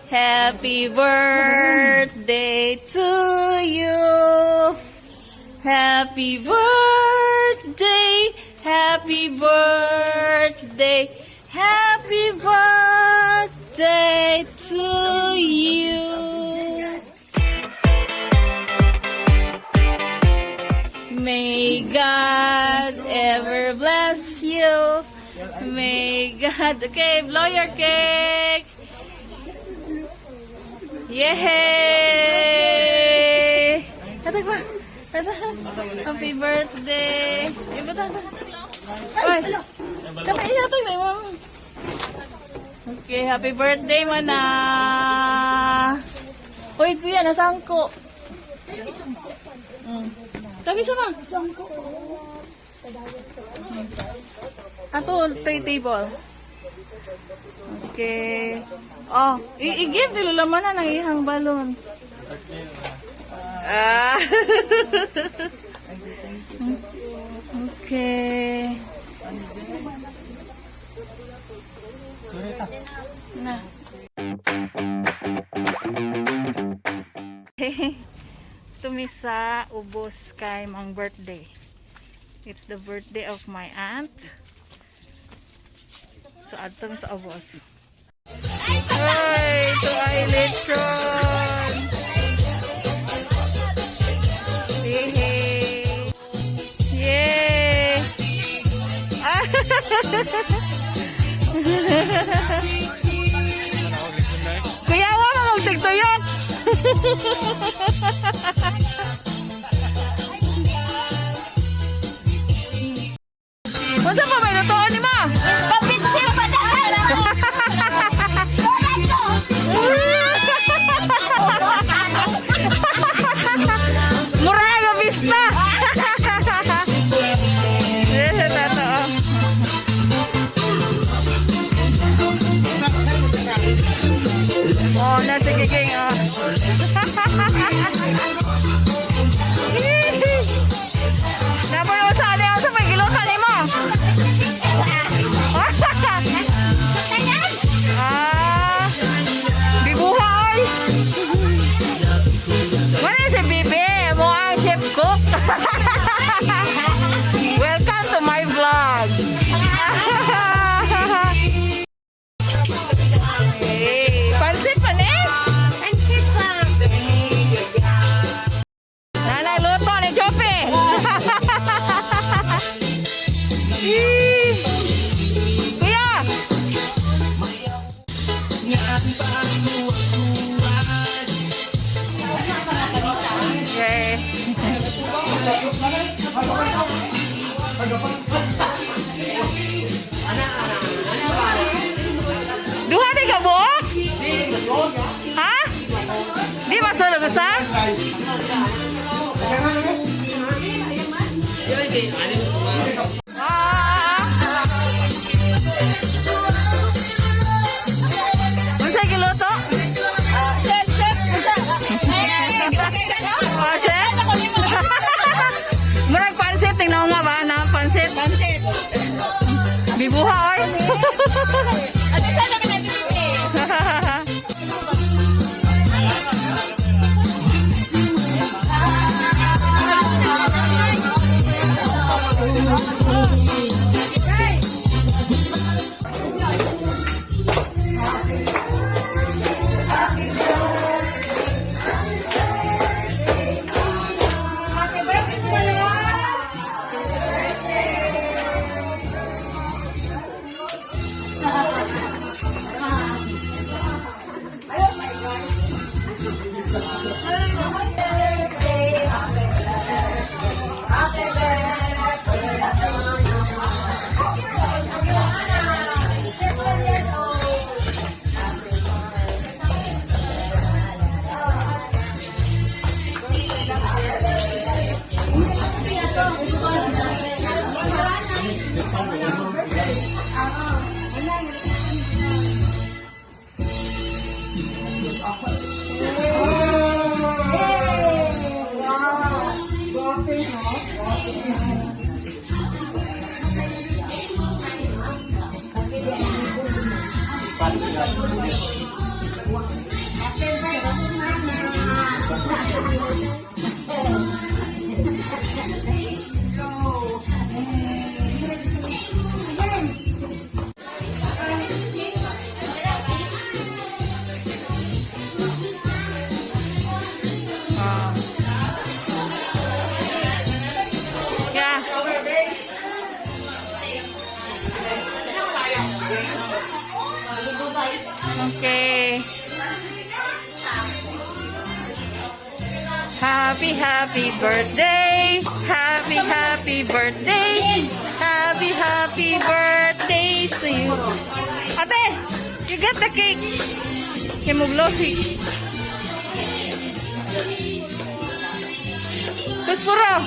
Happy birthday to you. Happy birthday, happy birthday, happy birthday to you. May God ever bless you. May God. Okay, blow your cake. Yay! Tatag pa. Tatag. Happy birthday. Ay, batang. Ay. Kami ihatag na mama. Okay, happy birthday, mana. Uy, kuya, nasangko. Tabi sa ma. Ato, tray table. Okay. Oh, i-give ni Lola Mana ng ihang balloons. Ah. Okay. Na. Tumisa ubos kay mang birthday. It's the birthday of my aunt. So adto mi sa ubos. Ay, ito ay lechon. Yay! Yay! Ah! Kuya, wa mo magtigtuyok. Unsa pa may lutoon ni ma? Pabitsin pa Mura nga bista. Yes, totoo. Oh, nasa giging oh. Napoy usa ni sa may gilutan nimo. Ah. Bibuha oy. Wala si Bibi, mo ang chef cook. Welcome to my vlog. Hey, pansit pa ni? Pansit pa. Nanay luto ni Chope. Ih. Kuya. Okay. Duha ni ka buok? Ha? Di masulog sa? Ah. Unsa giluto? Chef, chef. Okay na ka? Oh, chef. Murag pansit tingnan nga ba na pansit? Pansit. Bibuha oy. Ano sa namin natin eh? Okay. Happy, happy birthday. Happy, happy birthday. Happy, happy birthday to you. Ate, you get the cake. Kay mo glossy. Kuspuro.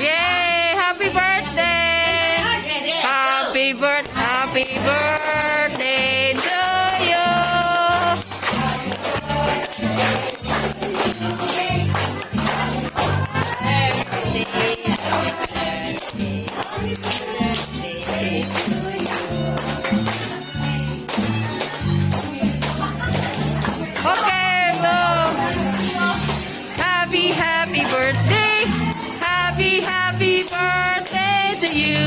Yay! Happy birthday! Happy birthday to you! Okay, so happy, happy birthday! Happy, happy birthday to you!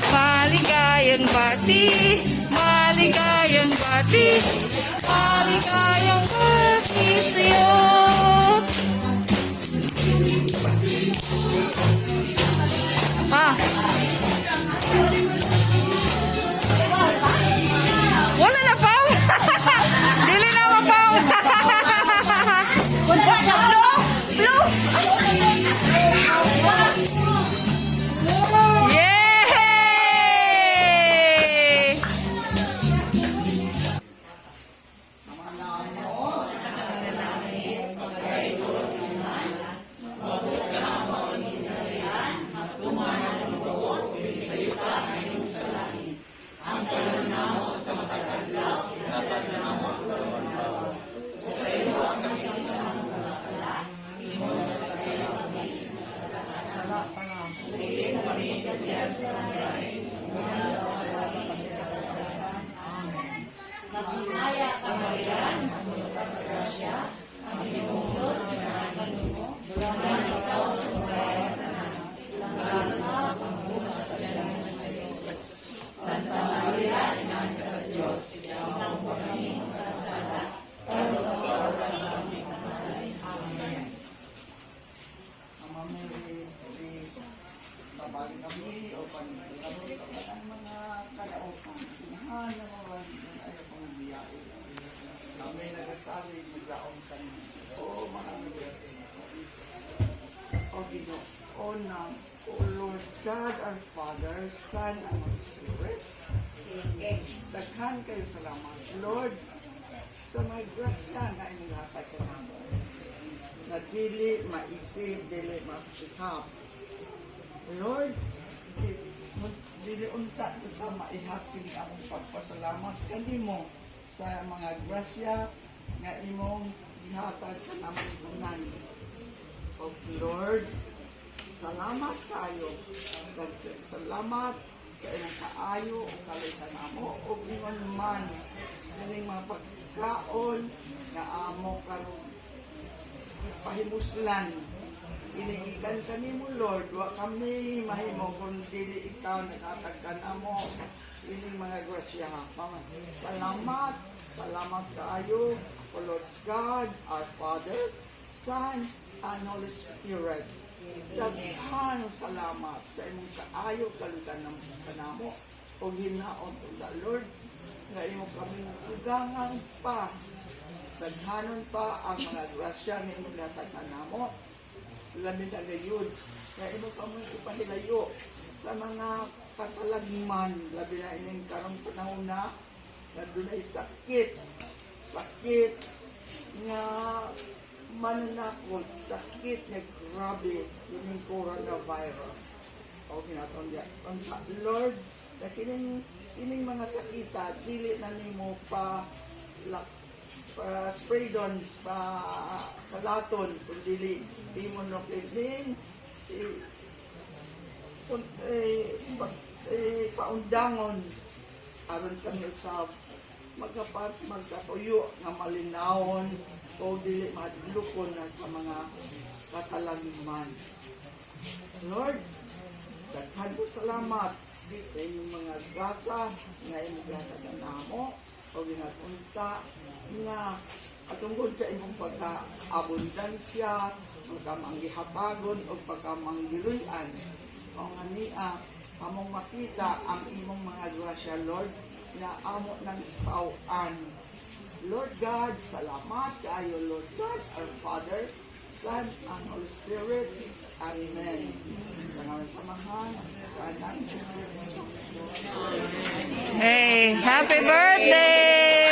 Maligayang bati, maligayang bati, maligayang bati sa'yo! Ah. Wala na pa! Dili na mapaw! Blue! Blue! Yay! Mama Mary, please, tabagin kami o panigin kami sa ang mga kalaupan. Inahan na mga ayaw pang biyahe. Kami nagasabi, maglaong kami. O mga nagdating. O Ginoo, O na, O Lord God, our Father, Son, and Holy Spirit. Daghan kayo salamat, Lord, sa mga grasya na inyong hatag kanamo na dili maisip, dili masikap. Lord, dili unta sa maihapin akong pagpasalamat kanimo sa mga grasya nga imong gihatag sa namong tanan. O Lord, salamat kayo. Salamat sa ilang kaayo o kalitan namo o ingon man kining mga pagkaon nga amo karon pahimuslan. Inigikan kanimo, Lord, wa kami mahimo kung dili ikaw nakatagkan amo sa ining mga grasya. Salamat, salamat kaayo, O Lord God, our Father, Son, and Holy Spirit. Daghan salamat sa imong kaayo kalutan ng kanamo o hinaot o Lord nga imo kami tugangan pa, daghanon pa ang mga grasya ni imong gihatag kanamo, labi na gayud nga imo kamo ipahilayo sa mga katalagman, labi na ining karong panahon na na dunay sakit, sakit nga mananakot, sakit nga grabe ining coronavirus o ginaton diya. Lord, na kining kining mga sakita dili na nimo pa lak, pa spray doon, pa kalaton, kung dili imo no kining eh, paundangon aron kami sa magkapat magkatuyo nga malinawon o dili mahadlokon na sa mga katalagman. Lord, daghan ko salamat sa inyong mga grasa nga imong gihatagan namo o ginapunta nga Tungod sa imong pagka-abundansya, pagkamanggihatagon o pagkamanggiluyan. O nga niya, among makita ang imong mga grasya, Lord, na amo ng sawan. Lord God, salamat kaayo, Lord God, our Father, Son, and Holy Spirit. Amen. Sa ngalan sa Amahan, sa Anak, sa Espiritu Santo. Hey, happy birthday!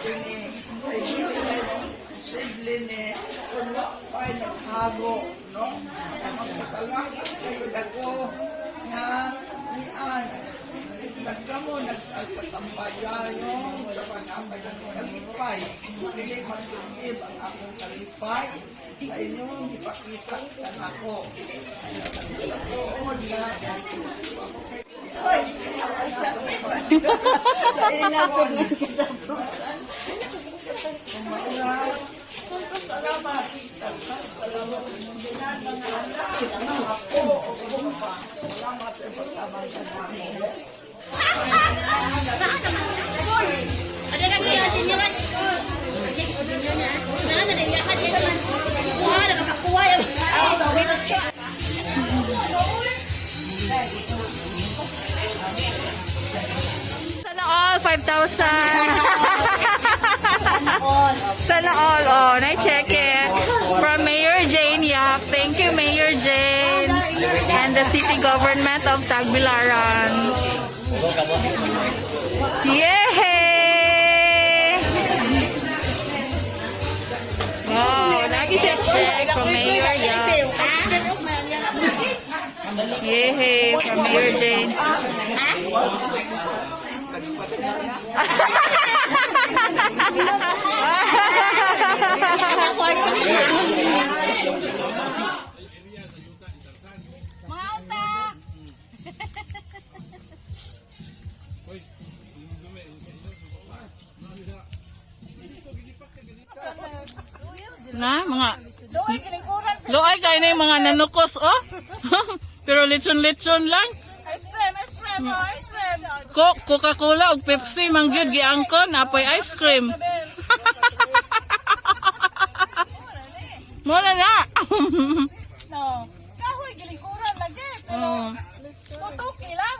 Ini, ay dili na posible ni kung wa pa'y naghago, no? Ang magpasalamat kayo dako nga nian. Nagkamo nagtatambayayon sa pag-amag ng kalipay. Dili magtugib ang akong kalipay sa inyong ipakita kanako. Sa tuod nga Hoy, ako sa Inapod na kita. Salamat. Salamat. Binan mga anak, mga apo, o pa. Salamat sa pagtabang sa namin. Ada kan kaya sa inyo man. Na na na yahat yan man. Kuha na makakuha yan. Sana all, 5,000. Sana all, oh, na-check it. From Mayor Jane Yap. Thank you, Mayor Jane. And the city government of Tagbilaran. Yay! Wow, lagi siya check from Mayor Yap. Yay, from Mayor Jane. Na, mga Luoy kayo na yung mga nanukos, oh. Pero lechon-lechon lang. Ice cream, ice cream, oh, ice cream. Coca-Cola ug Pepsi mangyud giangkon apoy ice cream. Mo na na. No. Kahoy gilingkuran lagi, pero tutuki lang.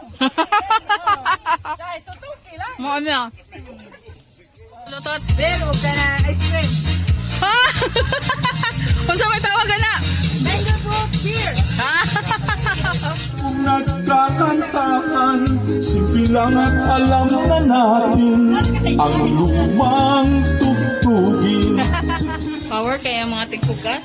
Dahil tutuki lang. Mo na. Lutot. Pero ka na ice cream. Ha? Unsa may tawag na? Mango fruit beer. Ha? Nagkakantahan, simple lang at alam na natin ang lumang tugtugin. Power kaya mga tigpukas.